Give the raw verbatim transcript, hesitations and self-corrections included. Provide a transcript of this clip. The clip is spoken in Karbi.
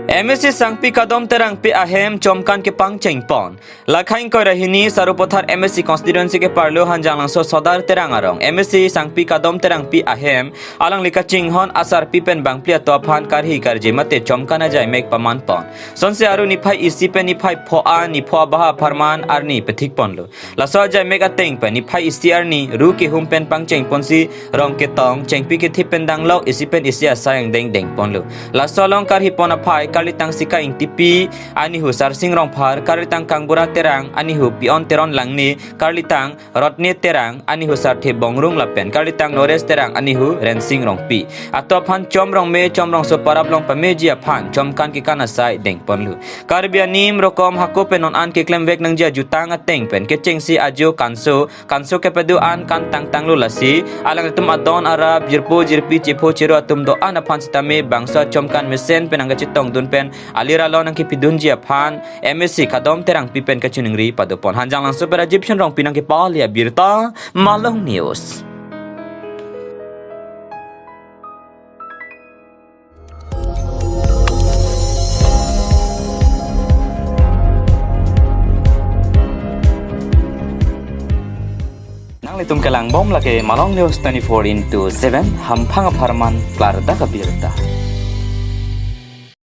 M A C Sangpi Kadom Terangpi ahem chomkan kepangcheng pon. Lakhain Koirahini Sarupathar M A C constituency ke parlo Hanjanglangso Sodar Terang arong M A C Sangpi Kadom Terangpi ahem alangli kachinghon asarpi pen bangphli atum aphan karhi karje mate chomkan ajai mek paman pon. Sonse aru niphai isi pen niphai pho-an nipho abaha apharman arni pethik ponlo. Laso ajai mek ateng pen niphai isi arni ru kehum pen pangcheng ponsi rong ketong chengpi kethip pen danglok isi pen isi asai angdeng deng ponlo. Laso along karhi pon aphai karlitang Sika Ingtipi anihu Sarsing Rongphar, karlitang Kangbura Terang anihu Pion Teron Langne, karlitang Rotne Terang anihu Sarthe Bongrung lapen karlitang Nores Terang anihu Rensing Rongpi. Atum aphan chom rong me chom rongso parap along pameji aphan chomkan kekan asai deng ponlo. Karbi anim rokom hako pen non an keklem vek nangji ajutang ateng pen kechengsi ajo kanso kanso kepedo an kan tangtanglo, lasi alangtum adon arap jirpo jirpi chepho chero atum do-an aphan sitame bangso chomkan mesen pen nangkachetongdun pen aliralon nangkepidunji aphan M A C Kadom Terangpi pen kachiningri padopon. Hanjanglangso pen Rajiv Shen Rongpi nangkepale abirta Malong News. Nanglitum kelang bom lake Malong News twenty-four into seven, hamphang apharman klardak abirta.